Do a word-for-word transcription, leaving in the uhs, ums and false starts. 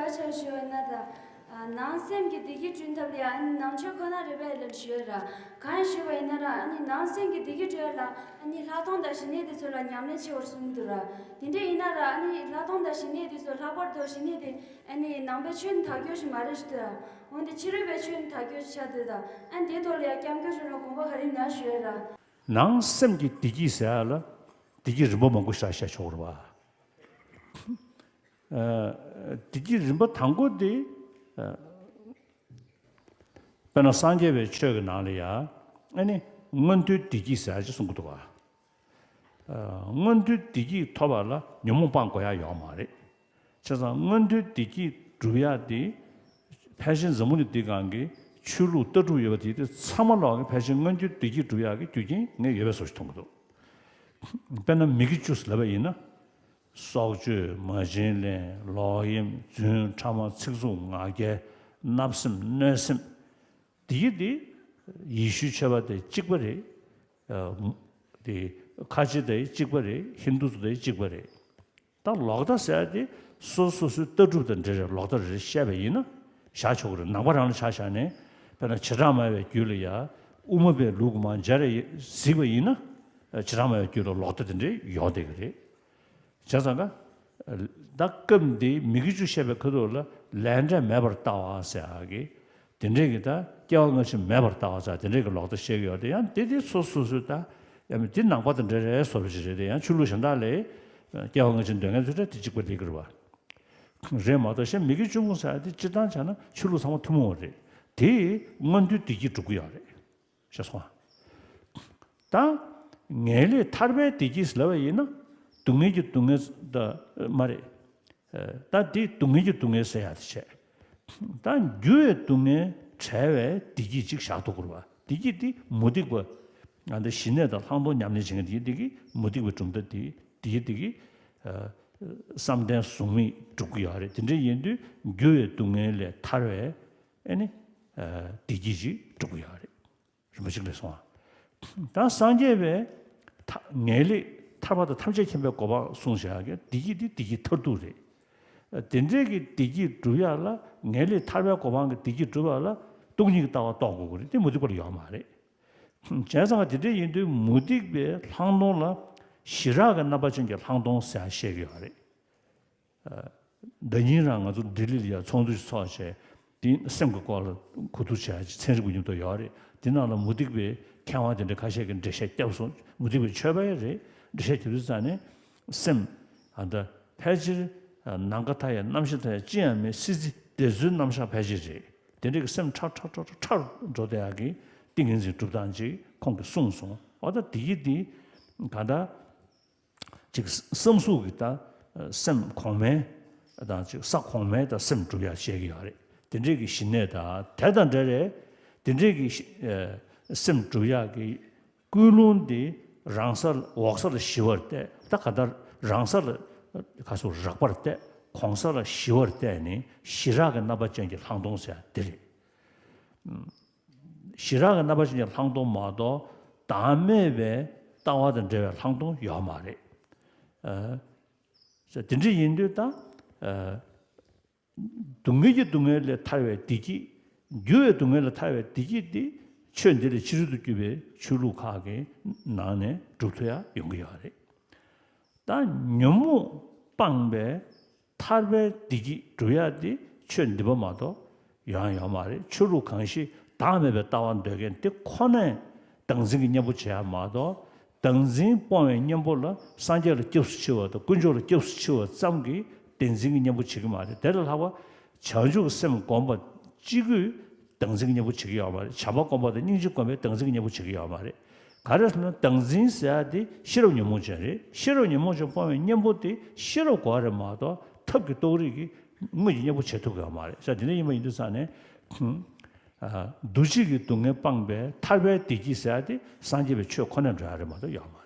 བར་ཆད་ཞུ་བ་ན་ད། ནང་སེམས་ཀྱི་བདེ་སྐྱིད་བསྐྲུན་ཐབས་ལ་ཡང་ནང་ཆོས་ཁོ་ན་རེད་པས་ལབ་ཞུ་ཡ་ར། གང་ཞུ་བ་ཡིན་ན་ར་ནང་སེམས་ཀྱི་བདེ་སྐྱིད་སྤྲོད་ཡ་ལ་ལྷག་མཐོང་དང་ཞི་གནས་དེ་ཚོ་ལ་ཉམས་ལེན་བྱེད་པར་གསུངས་འདུག་ར། དེ་འདྲ་ཡིན་ན་ར་ལྷག་མཐོང་དང་ཞི་གནས་དེ་ཚོ་ལྷག་པར་དུ་ཞི་གནས་དེ་ནང་པའི་ཆོས་ནི་དག་སྐྱོ་ཞིག་མ་རེད་ཞུ་ད། འོན་ཏེ་ཕྱི་རོལ་པའི་ཆོས་ནི་དག་སྐྱོ་ཞིག་ཆགས་འདུག་ད། དེ་ཐོག་ལ་ཡང་སྐྱབས་མགོན་ཆེན་པོའི་དགོངས་པ་ག་རེ་ཡིན་ན་ཞུ་ཡ་ར། ནང་སེམས་ཀྱི་བདེ་སྐྱིད་ཟེར་ཡ་ལ་བདེ་སྐྱིད་རིམ་པ་མང་པོ་ཞིག་བཤད་ཆོག་རེད་བ། བདེ་སྐྱིད་རིམ་པ་དང་པོ་དེ། དཔེར་ན་སངས་རྒྱས་པའི་ཆོས་ཀྱི་ནང་ལ་ཡང་ཨ་ནི་མངོན་མཐོའི་བདེ་སྐྱིད་ཟེར་ཡ་ཅིག་གསུང་གི་འདུག་བ། མངོན་མཐོའི་བདེ་སྐྱིད་ཐོབ་པ་ལ་ཉོན་མོངས་སྤང་དགོས་ཡ་ཡོད་མ་རེད། བྱས་ཙང་མངོན་མཐོའི་བདེ་སྐྱིད་སྒྲུབ་ཡ་དེ་ཕལ་ཆེར་འཛམ་བུ་གླིང་འདི་སྒང་གི་ཆོས་ལུགས་ལྟ་གྲུབ་ཡོད་པ་དེ་དེ་ཚང་མ་ལོག་གི་ཕལ་ཆེར་མངོན་མཐོའི་བདེ་སྐྱིད་སྒྲུབ་ཡ་གི་རྒྱུ་རྐྱེན་ངས་ཡོད་པའི་བཟོ་ཞིག་མཐོང་གི་འདུག་དཔེར་ན་མི་དགེ་བཅུ་ལབ་པ་ཡིན་ན། སྲོག་གཅོད། མ་བྱིན་ལེན། ལོག་གཡེམ། རྫུན། ཕྲ་མ། ཚིག་རྩུབ། ངག་འཁྱལ། བརྣབ་སེམས། གནོད་སེམས། འདི་ཡི་འདི་ཡེ་ཤུའི་ཆོས་པ་དེ་གཅིག་པ་རེད། ཨ། དེ་ཁ་ཆེ་དེ་གཅིག་པ་རེད། ཧིན་དུ་ཚོ་དེ་གཅིག་པ་རེད། ད་ལོག་ལྟ་ཟེར་ཡ་དེ་སོ་སོ་སོའི་ལྟ་གྲུབ་དང་འབྲེལ་བའི་ལོག་ལྟ་རེ་བཤད་པ་ཡིན་ན་བཞག་ཆོག་གི་རེད། ནང་པ་རང་ལ་ཆ་བཞག་ནས་དཔེར་ན་བྱེ་བྲག་སྨྲ་བའི་རྒྱུད་ལ་ཡ་དབུ་མ་པའི་ལུགས་མ་སྦྱར་ཡ་གཟིགས་པ་ཡིན་ན་བྱེ་བྲག་སྨྲ་བའི་རྒྱུད་ལ་ལོག་ལྟ་དེ་འདྲའི་ཡོད་བསྡད་ཀྱི་རེད། བྱས་ཙང་ཀ། ད་སྐབས་འདིའི་མི་དགེ་བཅུ་བཤད་པའི་ཁ་ཐུག་ལ་ལས་འབྲས་མེད་པར་ལྟ་བ་ཟེར་ཡག་གི། དེ་འདྲས་ཀྱི་ད་སྐྱེ་བ་སྔ་ཕྱི་མེད་པར་ལྟ་བ་ཟེར་དེ་འདྲས་ཀྱི་ལོག་ལྟ་བཤད་ཀྱི་ཡོད་དེ་ཡང་དེ་དེ་སོ་སོ་སོའི་ད་ཡང་དེ་ནང་པ་དང་འབྲེལ་རེད་བཟོ་འདྲ་ཞིག་རེད་དེ་ཡང་ཆོས་ལུགས་གཞན་དག་ལས་སྐྱེ་བ་སྔ་ཕྱི་འདོད་མཁན་ཚོ་འདྲ་དེ་གཅིག་པ་ལས་ཀྱི་རེད་བ། རེད་མ་གཏོགས་གཞན་མི་དགེ་བཅུ་སྤོང་ཟེར་ཡག་དེ་སྤྱིར་བཏང་བྱས་ན་ཆོས་ལུགས་ཚང་མ་ཐུན་མོང་བ་རེད། དེ་མངོན་མཐོའི་བདེ་སྐྱིད་སྒྲུབ་ཀྱི་ཡོད་རེད། ཤེས་སོང་ཨ། ད་ངེས་ལེགས་ཐར་པའི་བདེ་སྐྱིད་ལབ་པ་ཡིན་ན་སྡུག་བསྔལ་གྱི་སྡུག་བསྔལ་ད་མ་རེད། ད་དེ་སྡུག་བསྔལ་གྱི་སྡུག་བསྔལ་ཟེར་ཡག་དེ་བྱས། ད་འགྱུར་བའི་སྡུག་བསྔལ་བྲལ་བའི་བདེ་སྐྱིད་ཅིག་བཞག་ཐུབ་དགོས་རེད་བ། བདེ་སྐྱིད་དེ་མུ་སྟེགས་པ། ང་འདི་ཞི་གནས་དང་ལྷག་མཐོང་ཉམས་ལེན་བྱེད་མཁན་དེ་བདེ་སྐྱིད་མུ་སྟེགས་པའི་གྲུབ་མཐའ་དེ་བདེ་སྐྱིད་དེ་གི་བསམ་གཏན་གཟུགས་མེད་སྒྲུབ་ཀྱི་ཡོད་རེད། དེ་འདྲ་ཡིན་དུས་འགྱུར་བའི་སྡུག་བསྔལ་ལས་ཐར་བའི་ཨེ་ནི་བདེ་སྐྱིད་ཅིག་སྒྲུབ་ཀྱི་ཡོད་རེད། རིམ་པ་གཅིག་ལས་སོང་ཨ། ད་སངས་རྒྱས་པས་ཐ་ངེས་ལེགས་ཐར་པ་དང་ཐམས་ཅད་མཁྱེན་པའི་གོ་འཕང་གསུངས་བཞག་གི་བདེ་སྐྱིད་འདི་བདེ་སྐྱིད་མཐར་ཐུག་རེད། དེ་འདྲའི་གི་བདེ་སྐྱིད་སྒྲུབ་ཡག་ལ་ངེས་ལེགས་ཐར་པའི་གོ་འཕང་གི་བདེ་སྐྱིད་སྒྲུབ་ཡག་ལ་སྟོང་ཉིད་ཀྱི་ལྟ་བ་རྟོགས་དགོས་ཀྱི་རེད། དེ་མུ་སྟེགས་པ་ལ་ཡོད་མ་རེད། བྱས་ཙང་དེ་འདྲ་ཡིན་དུས་མུ་སྟེགས་པའི་ལྷག་མཐོང་ལ་ཞི་རགས་ཀྱི་རྣམ་པ་ཅན་གྱི་ལྷག་མཐོང་ཟེར་ཡག་བཤད་ཀྱི་ཡོད་རེད། ཟླ་ཉིན་རང་ང་ཚོ་ལྡི་ལི་ལ་ཡ་ཚོགས་འདུ་ཞིག་ཚོགས་བྱས། དེ་སེམས་ཀྱི་སྐོར་ལ་གོ་བསྡུར་བྱས་ཚན་རིག་པ་མཉམ་དུ་ཡོད་རེད། དེ་ནང་ལ་མུ་སྟེགས་པའི་མཁས་དབང་དེ་འདྲ་ཁ་ཤས་ཀྱིས་འགྲེལ་བཤད་བརྒྱབ་སོང་། མུ་སྟེགས་པའི་ཆོས་པ་ཡང་རེད། འགྲེལ་བཤད་བརྒྱབ་དུས་ཙང་ནས་སེམས་ཨ་ད་ཕལ་ཆེར་ནམ་མཁའ་མཐའ་ཡས་རྣམ་ཤེས་མཐའ་ཡས་ཅི་ཡང་མེད་སྲིད་རྩེ་བདེ་མཚོའི་རྣམ་གཞག་ཕལ་ཆེར་རེད། དེ་འདྲ་གི་སེམས་ཁྲ་ཁྲ་ཁྲ་ཁྲ་ཁྲ་འགྲོ་བསྡད་ཡག་གི་ཏིང་ངེ་འཛིན་སྒྲུབ་སྟངས་ཅིག་ཁོང་གིས་གསུངས་སོང་། ཨ་ད་དེ་ཡི་དེ་ག་ད། ཅིག་བསམ་གཟུགས་ཀྱི་ད་སེམས་གོང་མའི་དང་ཅིག་ས་གོང་མའི་ད་སེམས་སྒྲུབ་ཡག་བཤད་ཀྱི་ཡོད་རེད། དེ་འདྲས་ཀྱི་ཞི་གནས་དང་དེ་དང་འབྲེལ་རེད། དེ་འདྲས་ཀྱི་ཤི་ཨ་སེམས་སྒྲུབ་ཡག་གི་ཀུན་སློང་འདི་རང་ས་ལ་འོག་ས་ལ་ཞི་བར་གཏད། ད་ག་ད་རང་ས་ལ་ག་སོ་རགས་པར་གཏད། གོང་ས་ལ་ཞི་བར་གཏད་ནས་ཞི་རགས་ཀྱི་རྣམ་པ་ཅན་གྱི་ལྷག་མཐོང་ཟེར་ཡག་དེ་རེད། ཞི་རགས་ཀྱི་རྣམ་པ་ཅན་གྱི་ལྷག་མཐོང་མ་གཏོགས་བདག་མེད་པའི་ལྟ་བ་དང་འབྲེལ་བའི་ལྷག་མཐོང་ཡོད་མ་རེད། ཨ། དེ་འདྲ་ཡིན་དུས་ད། ཨ། སྡུག་བསྔལ་གྱི་སྡུག་བསྔལ་ལས་ཐར་བའི་བདེ་སྐྱིད། འགྱུར་བའི་སྡུག་བསྔལ་ལས་ཐར་བའི་བདེ་སྐྱིད་དེ་ཆོས་འདི་ལས་ཕྱི་རོལ་དུ་གྱུར་པའི་ཆོས་ལུགས་ཁག་གི་ནང་ནས་སྒྲུབ་ཐུབ་ཡག་ཡོང་གི་ཡོད་རེད། ད་ཉོན་མོངས་སྤངས་པའི་ཐར་པའི་བདེ་སྐྱིད་སྒྲུབ་ཡག་དེ་ཆོས་འདི་པ་མ་གཏོགས་ཡོང་ཡག་ཡོད་མ་རེད། ཆོས་ལུགས་གང་ཞིག་བདག་མེད་པའི་ལྟ་བ་འདོད་མཁན་དེ་ཁོ་ནས་བདག་འཛིན་གྱི་གཉེན་པོ་བྱེད་ཡག་མ་གཏོགས། བདག་འཛིན་སྤོང་བའི་གཉེན་པོ་ལ་སངས་རྒྱས་ལ་སྐྱབས་སུ་མཆི་བ་དང་དཀོན་མཆོག་ལ་སྐྱབས་སུ་མཆི་བ་ཙམ་གྱིས་བདག་འཛིན་གྱི་གཉེན་པོ་བྱེད་ཀྱི་མ་རེད། དེ་ལས་ལྷག་པ་བྱང་ཆུབ་སེམས་བསྒོམ་པ་གཅིག་པུས་བདག་འཛིན་གྱི་གཉེན་པོ་བྱེད་ཀྱི་ཡོད་མ་རེད། བྱམས་པ་བསྒོམ་པ་དང་སྙིང་རྗེ་བསྒོམ་པས་བདག་འཛིན་གྱི་གཉེན་པོ་བྱེད་ཀྱི་ཡོད་མ་རེད། ག་རེ་ཟེར་ན་བདག་འཛིན་ཟེར་ཡག་དེ་ཤེས་རབ་ཉོན་མོངས་ཅན་རེད། ཤེས་རབ་ཉོན་མོངས་ཅན་སྤོང་བའི་གཉེན་པོ་དེ་ཤེས་རབ་དགོས་རེད་མ་གཏོགས་ཐབས་ཀྱི་རྟོགས་རིགས་ཀྱི་དངོས་ཀྱི་གཉེན་པོ་བྱེད་ཐུབ་ཀྱི་ཡོད་མ་རེད་ཟེར། དེ་འདྲ་ཡིན་པ་ཡིན་དུས་ཙང་ནས། ཨ། འདུ་བྱེད་ཀྱི་སྡུག་བསྔལ་སྤངས་པའི་ཐར་པའི་བདེ་སྐྱིད་ཟེར་ཡག་དེ་སངས་རྒྱས་པའི་ཆོས་ཁོ་ནས་འགྲོ་ཡག་རེད་མ་གཏོགས་ཡོད་མ་